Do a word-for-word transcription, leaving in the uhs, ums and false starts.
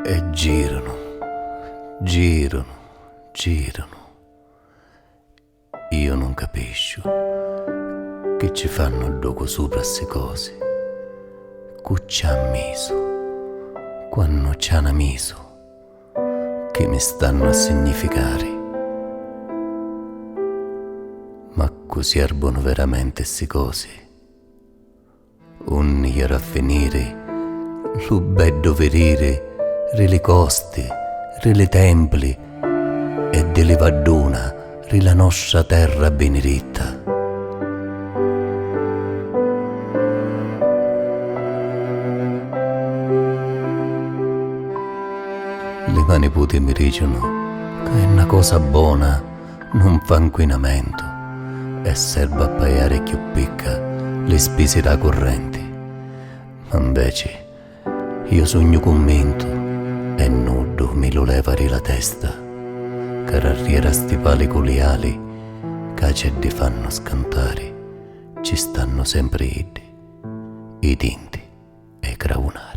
E girunu, girunu, girunu. Io nun capisciu chi ci fannu ddocu supra ssi cosi, cu ci ha misu, quannu ci hana misu, chi mi stannu a significari. Ma cu sierbunu veramenti ssi cosi? Unni jeru a finiri lu beddu viriri ri li costi, ri li templi e di li vadduna ri la nostra terra biniritta? Li ma niputi mi dicinu ca è na cosa bona nun fa nquinamentu e serba a paiari cchiù picca li spisi dâ currenti. Ma nveci io sugnu cummintu e nuddu mi lu leva ri la testa ca rarriera sti pali cu li ali ca aceddi fannu scantari ci stannu sempri iddi, i tinti e i cravunari.